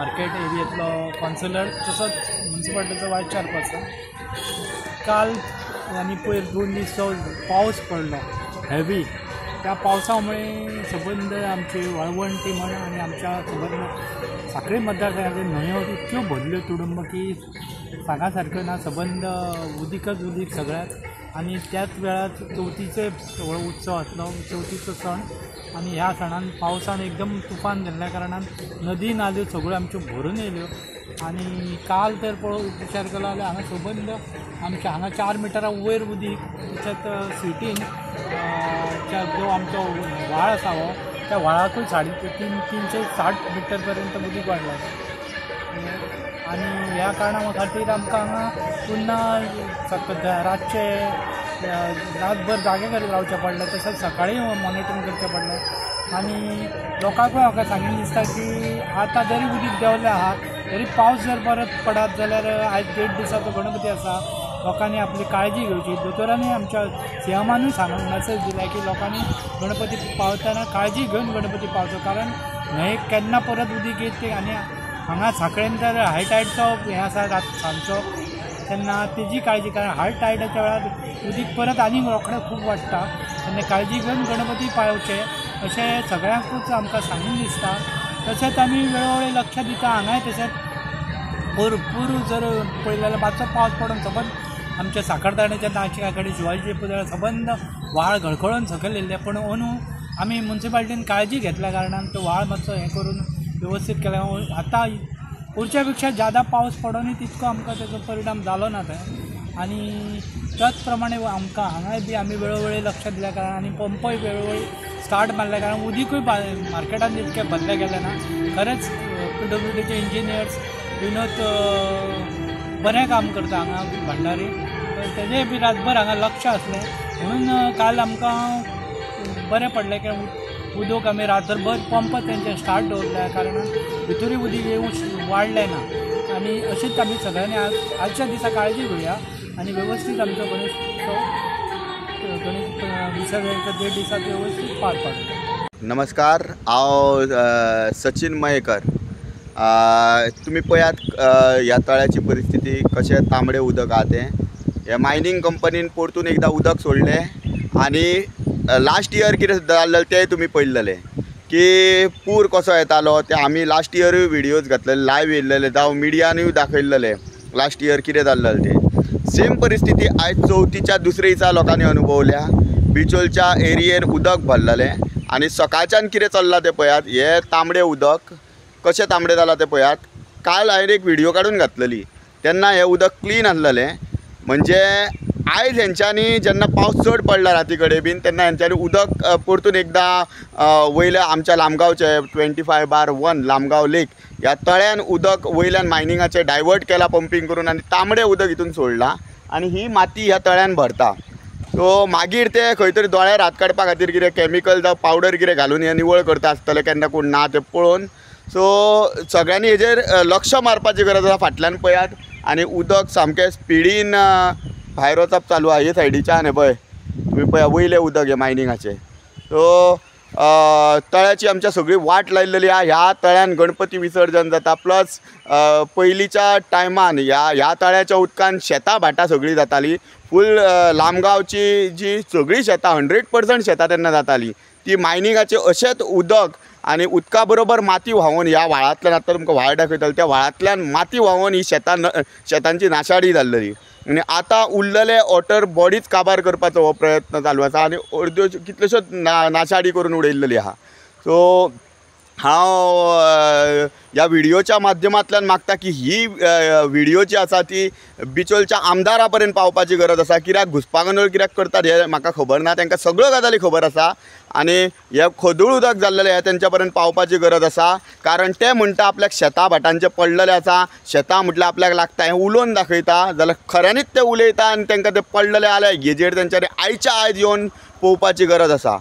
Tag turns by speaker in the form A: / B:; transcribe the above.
A: Market एरियेंतलो councillor तसोच म्युनिसिपालिटीचो voice chairperson. काल आनी पयर 2 दीस जो पावस पडलो हेवी, त्या पावसा मुळे सबंद आमची वाळवंटी म्हण आनी आमच्या सबंद साखळी मतदारसंघाच्यो न्हंयो इतक्यो भरल्यो तुडुंब की सांगा सारक्यो ना. सबंद उदीकच उदीक सगळ्याक. आनी त्याच वेळार चवथीचे उत्सव आसलो, चवथीचो सण, आनी ह्या सणान पावसान एकदम तुफान जाल्ल्या कारणान नदी नाल्यो सगळ्यो आमच्यो भरून येयल्यो. आनी काल तर पळोव विचार केलो जाल्यार हांगा सबंद आमच्या हांगा 4 मिटरां वयर उदीक, तशेंच सिटीन जो आमचो व्हाळ आसा हो त्या व्हाळाकूय 360 मिटर पर्यंत उदीक वाडलां. आनी ह्या कारणा खातीर आमकां हांगा पुन्हा रातचे रातभर जागे करीत रावचें पडलें, तशेंच सकाळीं मॉनिटरींग करचें पडलें. आनी लोकांकूय म्हाका सांगीन दिसता की आतां जरी उदीक देंवलें आहा तरी पावस जर परत पडत जाल्यार आयज 1.5 दिसाचो गणपती आसा, लोकांनी आपली काळजी घेवची. दोतोरांनी आमच्या सीएमानूय सांगून मेसेज दिला की लोकांनी गणपती पावतना काळजी घेवन गणपती पावचो, कारण न्हंयेक केन्ना परत उदीक येत ते. आनी हांगा साखळेन तर हाय टायडचो हें आसा रात सांजचो, तेन्ना तेजी काळजी, कारण हाय टायडाच्या वेळार उदीक परत आनीक रोखडें खूब वाडटा, तेन्ना काळजी घेवन गणपती पावचे अशें सगळ्यांकूच आमकां सांगून दिसता. तशेंच आमी वेळोवेळी लक्ष दिता हांगाय. तशेंच भरपूर जर पळयलें जाल्यार मातसो पावस पडून सबंद आमच्या साखरदाण्याच्या नाशिका कडेन शिवाजी पुतळा सबंद व्हाळ घळखळून सकयल येयल्ले, पूण अंदू आमी म्युनिसिपालिटीन काळजी घेतल्या कारणान तो व्हाळ मातसो हें करून व्यवस्थीत केल्या. आतां उरच्या पेक्षा ज्यादा पावस पडोनूय तितको आमकां तेजो परिणाम जालो ना थंय. आनी त्याच प्रमाणे आमकां हांगाय बी आमी वेळोवेळी लक्ष दिल्या कारणान आनी पंपय वेळोवेळी स्टार्ट मारल्या कारणान उदीकूय मार्केटान तितकें भरलें गेलें ना. खरेंच PWDचे इंजिनियर्स विनोद बरें काम करता हांगा भंडारी, तेजें बी रातभर हांगा लक्ष आसलें म्हणून काल आमकां बरें पडलें की उदक आमी रातभर पंप तेंचे स्टार्ट दवरल्या कारणान भितरूय उदीक येवंक वाडलें ना. आनी अशेंच आमी सगळ्यांनी आजच्या दिसा काळजी घेवया आनी वेवस्थीत आमचो गणेश उत्सव गणेश विसर्जनाच्या 1.5 दिसात व्यवस्थीत पार पाडूया.
B: नमस्कार, हांव सचिन मयेकर. तुमी पळयात ह्या तळ्याची परिस्थिती कशें तांबडें उदक आहा तें. हे मायनींग कंपनीन परतून एकदां उदक सोडलें आनी लास्ट इयर कितें जाल्लें तें तुमी पळयल्लें की पूर कसो येतालो तें आमी लास्ट इयरूय व्हिडियोज घातलेले, लायव्ह येयल्लेले, जावं मिडियानूय दाखयल्लेलें लास्ट इयर कितें जाल्लें तें. सेम परिस्थिती आयज चवथीच्या दुसरे दिसा लोकांनी अनुभवल्या. बिचोलच्या एरियेन उदक भरलेलें आनी सकाळच्यान कितें चल्लां तें पळयात. हें तांबडें उदक कशें तांबडें जालां तें पळयात. काल हांवें एक व्हिडियो काडून घातलेली तेन्ना हें उदक क्लीन आसलेलें. म्हणजे आयज हेंच्यांनी जेन्ना पावस चड पडला राती कडेन बीन तेन्ना हेंच्यांनी उदक परतून एकदां वयल्या आमच्या लामगांवचे 25/1 लामगांव लेक ह्या तळ्यान उदक वयल्यान मायनिंगाचें डायवर्ट केलां पंपींग करून आनी तांबडें उदक हितून सोडलां आनी ही माती ह्या तळ्यान भरता. सो मागीर ते खंय तरी दोळ्यार हात काडपा खातीर कितें कॅमिकल जावं पावडर कितें घालून हें निवळ करता आसतलें केन्ना कोण ना तें पळोवन. सो सगळ्यांनी हेजेर लक्ष मारपाची गरज आसा. फाटल्यान पळयात आनी उदक सामकें स्पिडीन भायर वचप चालू आहा हे सायडीच्यान. हें पळय तुमी पळया वयलें उदक हें मायनिंगाचें. सो तळ्याची आमच्या सगळी वाट लायिल्ली आहा. ह्या तळ्यान गणपती विसर्जन जाता, प्लस पयलींच्या टायमान ह्या तळ्याच्या उदकान शेतां भाटां सगळीं जातालीं. फूल लामगांवची जी सगळीं शेतां 100% शेतां तेन्ना जातालीं ती मायनिंगाचें अशेंच उदक आनी उदका बरोबर माती व्हांवून ह्या व्हाळांतल्यान, आतां तुमकां व्हाळ दाखयतलो, त्या व्हाळांतल्यान माती व्हांवून ही शेतांची नाशाडी जाल्लेली. आनी आतां उरलेले वॉटर बॉडीच काबार करपाचो हो प्रयत्न चालू आसा आनी अर्द्यो कितल्योश्योच नाशाडी करून उडयल्लेली आहा. सो हांव ह्या व्हिडियोच्या माध्यमांतल्यान मागता की ही व्हिडियो जी आसा ती बिचोलच्या आमदारा पर्यंत पावपाची गरज आसा. कित्याक घुसपागोंदळ कित्याक करतात हें म्हाका खबर ना, तांकां सगळ्यो गजाली खबर आसा आनी हें खदूळ उदक जाल्लेलें हें तेंच्या पर्यंत पावपाची गरज आसा. कारण ते म्हणटा आपल्याक शेतां भाटांचें पडलेलें आसा, शेतां म्हटल्यार आपल्याक लागता हें उलोवन दाखयता जाल्यार खऱ्यांनीच ते उलयता आनी तांकां तें पडलेलें जाल्यार हेजेर तेंच्यांनी आयच्या आयज येवन पळोवपाची गरज आसा.